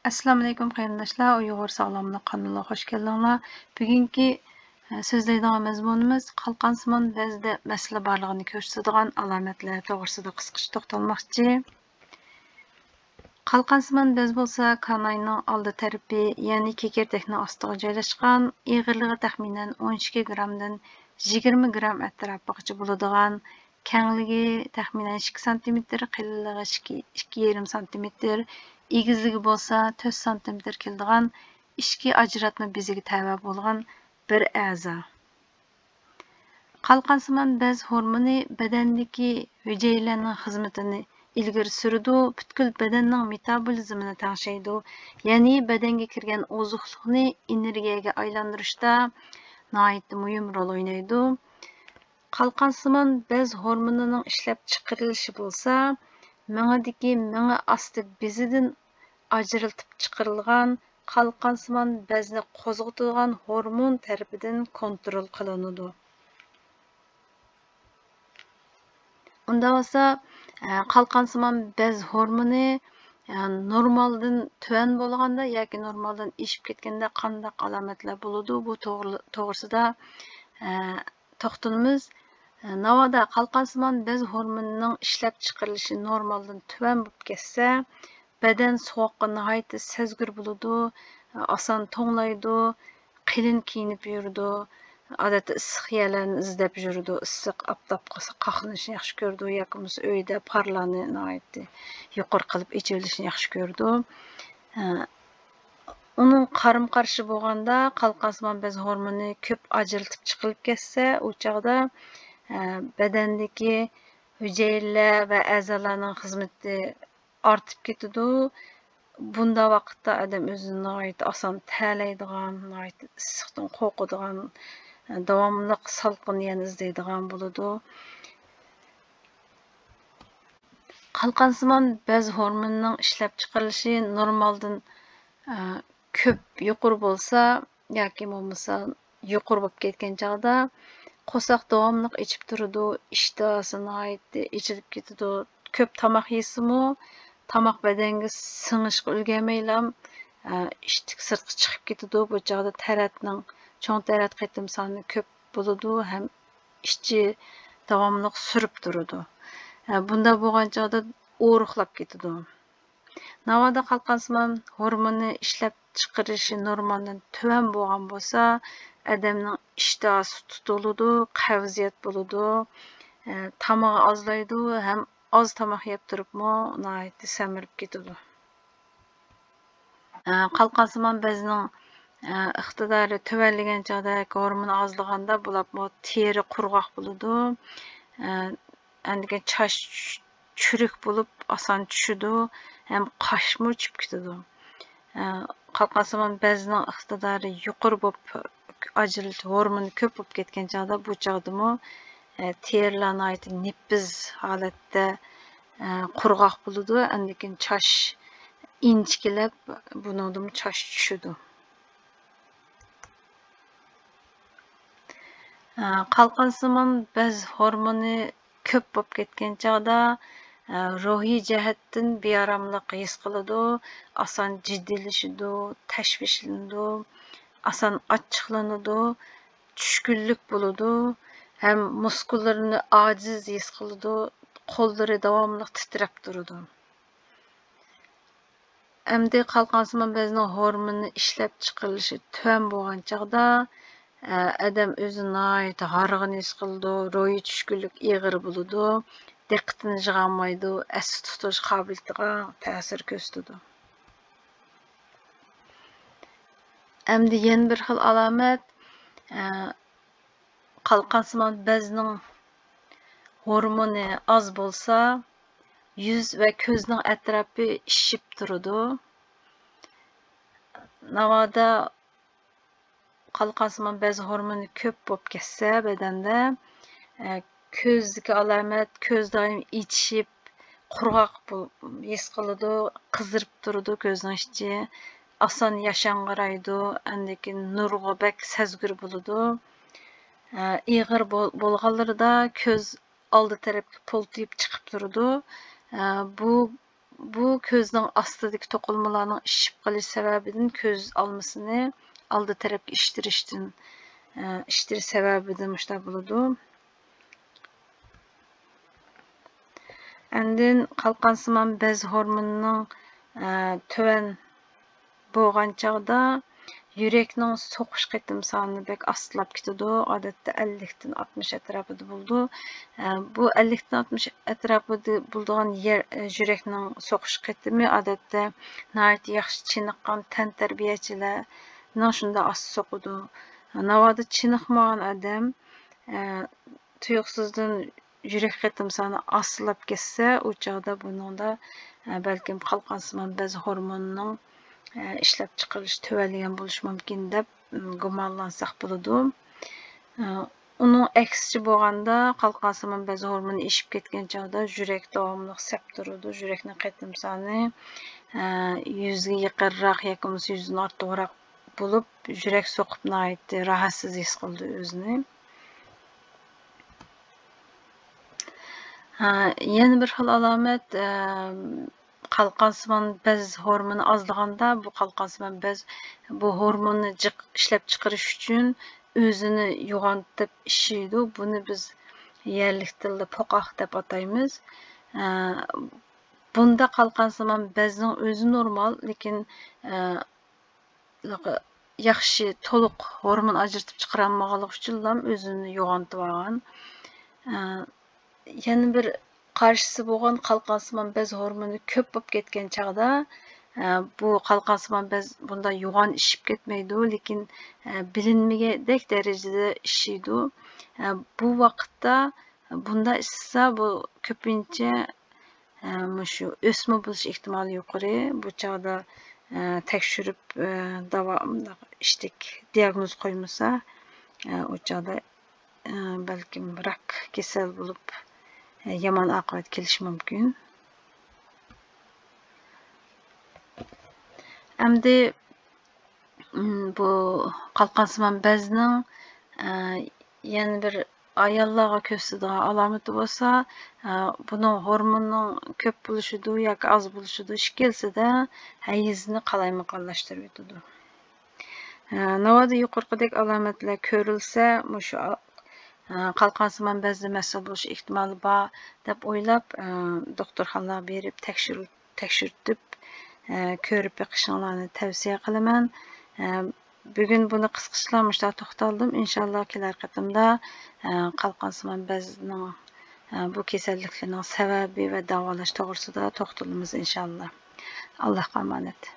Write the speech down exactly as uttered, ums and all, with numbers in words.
ئەسسالامۇئەلەيكۇم قېرىنداشلار، ئۇيغۇر ساغلاملىق قانىلىغا خوش كەلدىڭلار. بۈگۈنكى، ئە، سۆزلەيدىغان مەزمۇنىمىز قالقانسىمان بەزدە مەسىلە بارلىقىنى كۆرسىتىدىغان ئالامەتلەر توغرىسىدا قىسقىچە توختالماقچى. قالقانسىمان بەز بولسا كاناينىڭ ئالدى تەرىپى، يەنى كېكىردەكنىڭ ئاستىغا جايلاشقان، ئېغىرلىقى تەخمىنەن ئون ئىككى گرامدىن يىگىرمە گرام ئەتراپىغىچە بولىدىغان، كەڭلىكى تەخمىنەن ئىككى سانتىمېتىر، قېلىنلىقى ئىككى، ئىككى يېرىم سانتىمېتىر، ئېگىزلىكى بولسا تۆت سانتىمېتىر كېلىدىغان ئىچكى ئاجراتما بېزىگە تەۋە بولغان بىر ئەزا. قالقانسىمان بەز ھورمونى بەدەندىكى ھۈجەيرىلەرنىڭ خىزمىتىنى ئىلگىرى سۈرىدۇ، پۈتكۈل بەدەننىڭ مېتابولىزمىنى تەڭشەيدۇ، يەنى بەدەنگە كىرگەن ئوزۇقلۇقنى ئېنېرگىيەگە ئايلاندۇرۇشتا ناھايىتى مۇھىم رول ئوينايدۇ. قالقانسىمان بەز ھورمونىنىڭ ئىشلەپچىقىرىلىشى بولسا، مېڭىدىكى مېڭە ئاستى بېزىدىن ئاجرىتىپ چىقىرىلغان قالقانسىمان بەزنى قوزغىتىدىغان ھورمون تەرىپىدىن كونترول قىلىنىدۇ. ئۇنداق بولسا، ئە، قالقانسىمان بەز ھورمونى، ئە، نورمالدىن تۆۋەن بولغاندا ياكى نورمالدىن ئېشىپ كەتكەندە قانداق ئالامەتلەر بولىدۇ؟ بۇ توغرىلا-، توغرىسىدا، ئە، توختىلىمىز. ناۋادا قالقانسىمان بەز ھورمونىنىڭ ئىشلەپچىقىرىلىشى نورمالدىن تۆۋەن بولۇپ كەتسە، بەدەن سوغۇققا ناھايىتى سەزگۈر بولىدۇ، ئاسان توڭلايدۇ، قېلىن كىيىنىپ يۈرىدۇ، ئادەتتە ئىسسىق يەرلەرنى ئىزدەپ يۈرىدۇ، ئىسسىق ئاپتاپقا قاقلىنىشنى ياخشى كۆرىدۇ ياكى بولمىسا ئۆيدە پارلارنى ناھايىتى يۇقىرى قىلىپ ئېچىۋېلىشنى ياخشى كۆرىدۇ. ئۇنىڭ قارىمۇ قارشى بولغاندا، قالقانسىمان بەز ھورمونى كۆپ ئاجرىتىپ چىقىرىپ كەتسە، ئۇ چاغدا، ئە، بەدەندىكى ھۈجەيرىلەر ۋە ئەزالارنىڭ خىزمىتى ئارتىپ كېتىدۇ. بۇنداق ۋاقىتتا ئادەم ئۆزىنى ناھايىتى ئاسان تەرلەيدىغان، ناھايىتى ئىسسىقتىن قورقىدىغان، داۋاملىق سالقىن يەرنى ئىزدەيدىغان بولىدۇ. قالقانسىمان بەز ھورمونىنىڭ ئىشلەپچىقىرىلىشى نورمالدىن، ئە، كۆپ يۇقىرى بولسا ياكى بولمىسا يۇقىرى بولۇپ كەتكەن چاغدا قورساق داۋاملىق ئېچىپ تۇرىدۇ، ئىشتىھاسى ناھايىتى ئېچىلىپ كېتىدۇ. كۆپ تاماق يېسىمۇ، تاماق بەدەنگە سىڭىشقا ئۈلگۈرمەيلا، ئە، ئىشتىك سىرتقا چىقىپ كېتىدۇ. بۇ چاغدا تەرەتنىڭ، چوڭ تەرەت قېتىم سانى كۆپ بولىدۇ ھەم ئىچى داۋاملىق سۈرۈپ تۇرىدۇ. ئە، بۇنداق بولغان چاغدا ئورۇقلاپ كېتىدۇ. ناۋادا قالقانسىمان ھورمونى ئىشلەپچىقىرىشى نورمالدىن تۆۋەن بولغان بولسا، ئادەمنىڭ ئىشتىھاسى تۇتۇلىدۇ، قەۋزىيەت بولىدۇ، ئە، تامىقى ئازلايدۇ ھەم ئاز تاماق يەپ تۇرۇپمۇ ناھايىتى سەمرىپ كېتىدۇ. ئە، قالقانسىمان بەزنىڭ، ئە، ئىقتىدارى تۆۋەنلىگەن چاغدا ياكى ھورمون ئازلىغاندا بولۇپمۇ تېرە قۇرغاق بولىدۇ. ئە، ئاندىن كېيىن چاچ چۈش-، چۈرۈك بولۇپ ئاسان چۈشىدۇ ھەم قاشمۇ چۈشۈپ كېتىدۇ. ئە، قالقانسىمان بەزنىڭ ئىقتىدارى يۇقىرى بولۇپ، ئاجرىتىش ھورمونى كۆپ بولۇپ كەتكەن چاغدا، بۇ چاغدىمۇ، ئە، تېرىلار ناھايىتى نېپىز ھالەتتە، ئە، قۇرغاق بولىدۇ. ئاندىن كېيىن چاچ ئىنچىكىلەپ، بۇنىڭدىمۇ چاچ چۈشىدۇ. ئە، قالقانسىمان بەز ھورمونى كۆپ بولۇپ كەتكەن چاغدا، ئە، روھىي جەھەتتىن بىئاراملىق ھېس قىلىدۇ، ئاسان جىددىيلىشىدۇ، تەشۋىشلىنىدۇ، ئاسان ئاچچىقلىنىدۇ، چۈشكۈنلۈك بولىدۇ ھەم مۇسكۇللىرىنى ئاجىز ھېس قىلىدۇ، قوللىرى داۋاملىق تىترەپ تۇرىدۇ. ئەمدى قالقانسىمان بەزنىڭ ھورمونى ئىشلەپچىقىرىلىشى تۆۋەن بولغان چاغدا، ئە، ئادەم ئۆزىنى ناھايىتى ھارغىن ھېس قىلىدۇ، روھىي چۈشكۈنلۈك ئېغىر بولىدۇ، دىققىتىنى يىغالمايدۇ، ئەستە تۇتۇش قابىلىيىتىگە تەسىر كۆرسىتىدۇ. ئەمدى يەنە بىر خىل ئالامەت، ئە، قالقانسىمان بەزنىڭ ھورمونى ئاز بولسا، يۈز ۋە كۆزنىڭ ئەتراپى ئىششىپ تۇرىدۇ. ناۋادا قالقانسىمان بەز ھورمونى كۆپ بولۇپ كەتسە بەدەندە، ئە، كۆزدىكى ئالامەت، كۆز دائىم ئېچىشىپ، قۇرغاق بول-، ھېس قىلىدۇ، قىزىرىپ تۇرىدۇ كۆزنىڭ ئىچى، ئاسان ياشاڭغىرايدۇ، ئاندىن كېيىن نۇرغا بەك سەزگۈر بولىدۇ. ئە، ئېغىر بول-، بولغانلىرىدا كۆز ئالدى تەرەپكە پولتىيىپ چىقىپ تۇرىدۇ. ئە، بۇ بۇ كۆزنىڭ ئاستىدىكى توقۇلمىلارنىڭ ئىششىپ قېلىش سەۋەبىدىن كۆز ئالمىسىنى ئالدى تەرەپكە ئىشتىرىشتىن، ئە، ئىشتىرىش سەۋەبىدىن مۇشۇنداق بولىدۇ. ئاندىن قالقانسىمان بەز ھورمونىنىڭ، ئە، تۆۋەن بولغان چاغدا يۈرەكنىڭ سوقۇش قېتىم سانى بەك ئاستىلاپ كېتىدۇ. ئادەتتە ئەللىكتىن ئاتمىش ئەتراپىدا بولىدۇ. ئە، بۇ ئەللىكتىن ئاتمىش ئەتراپىدا بولىدىغان يەر، ئە، يۈرەكنىڭ سوقۇش قېتىمى ئادەتتە ناھايىتى ياخشى چېنىققان تەنتەربىيەچىلەرنىڭ شۇنداق ئاستا سوقىدۇ. ناۋادا چېنىقمىغان ئادەم، ئە، تۇيۇقسىزدىن يۈرەك قېتىم سانى ئاستىلاپ كەتسە، ئۇ چاغدا بۇنىڭدا، ئە، بەلكىم قالقانسىمان بەز ھورمونىنىڭ، ئە، ئىشلەپچىقىرىلىشى تۆۋەنلىگەن بولۇشى مۇمكىن دەپ، م، گۇمانلانساق بولىدۇ. ئە، ئۇنىڭ ئەكسىچە بولغاندا، قالقانسىمان بەز ھورمونى ئېشىپ كەتكەن چاغدا يۈرەك داۋاملىق سەپ تۇرىدۇ، يۈرەكنىڭ قېتىم سانى، ئە، يۈزگە يېقىنراق ياكى بولمىسا يۈزدىن ئارتۇقراق بولۇپ، يۈرەك سوقۇپ ناھايىتى راھەتسىز ھېس قىلىدۇ ئۆزىنى. ھە، يەنە بىر خىل ئالامەت، ئە، قالقانسىمان بەز ھورمونى ئازلىغاندا، بۇ قالقانسىمان بەز بۇ ھورموننى جىق ئىشلەپچىقىرىش ئۈچۈن ئۆزىنى يوغانتىپ ئىششىيدۇ. بۇنى بىز يەرلىك تىلدا پوقاق دەپ ئاتايمىز. ئە، بۇندا قالقانسىمان بەزنىڭ ئۆزى نورمال، لېكىن، ئە، ياخشى تولۇق ھورمون ئاجرىتىپ چىقىرالمىغانلىقى ئۈچۈنلا ئۆزىنى يوغانتىۋالغان. ئە، يەنە بىر قارشىسى بولغان قالقانسىمان بەز ھورمونى كۆپ بولۇپ كەتكەن چاغدا، ئە، بۇ قالقانسىمان بەز بۇنداق يوغان ئىششىپ كەتمەيدۇ، لېكىن، ئە، بىلىنمىگۈدەك دەرىجىدە ئىششىيدۇ. ئە، بۇ ۋاقىتتا بۇنداق ئىششىسا، بۇ كۆپىنچە ئە، مۇشۇ ئۆسمە بولۇش ئېھتىمالى يۇقىرى. بۇ چاغدا، ئە، تەكشۈرۈپ، ئە، داۋا-، ئىشتەك دىياگنوز قويمىسا، ئە، ئۇ چاغدا، ئە، بەلكىم راك كېسەل بولۇپ، ئە، يامان ئاقىۋەت كېلىشى مۇمكىن. ئەمدى مم، بۇ قالقانسىمان بەزنىڭ، ئە، يەنە بىر ئاياللارغا كۆرسىتىدىغان ئالامىتى بولسا، ئە، بۇنىڭ ھورموننىڭ كۆپ بولۇشىدۇ ياكى ئاز بولۇشىدۇ، ئىككىلىسىدە ھەيزنى قالايمىقانلاشتۇرۇۋېتىدۇ. ئە، ناۋادا يۇقىرىقىدەك ئالامەتلەر كۆرۈلسە، مۇشۇ، ئە، قالقانسىمان بەزدە مەسىلە بولۇش ئېھتىمالى بار دەپ ئويلاپ، ئە، دوختۇرخانىلارغا بېرىپ تەكشۈرۈپ تەكشۈرتۈپ، ئە، كۆرۈپ بېقىشىڭلارنى تەۋسىيە قىلىمەن. ئە، بۈگۈن بۇنى قىسقىچىلا مۇشۇنداق توختالدىم. ئىنشاللا كېلەر قېتىمدا، ئە، قالقانسىمان بەزنىڭ، ئە، بۇ كېسەللىكلىرىنىڭ سەۋەبى ۋە داۋالاش توغرىسىدا توختىلىمىز ئىنشاللا. ئاللاھقا ئامانەت.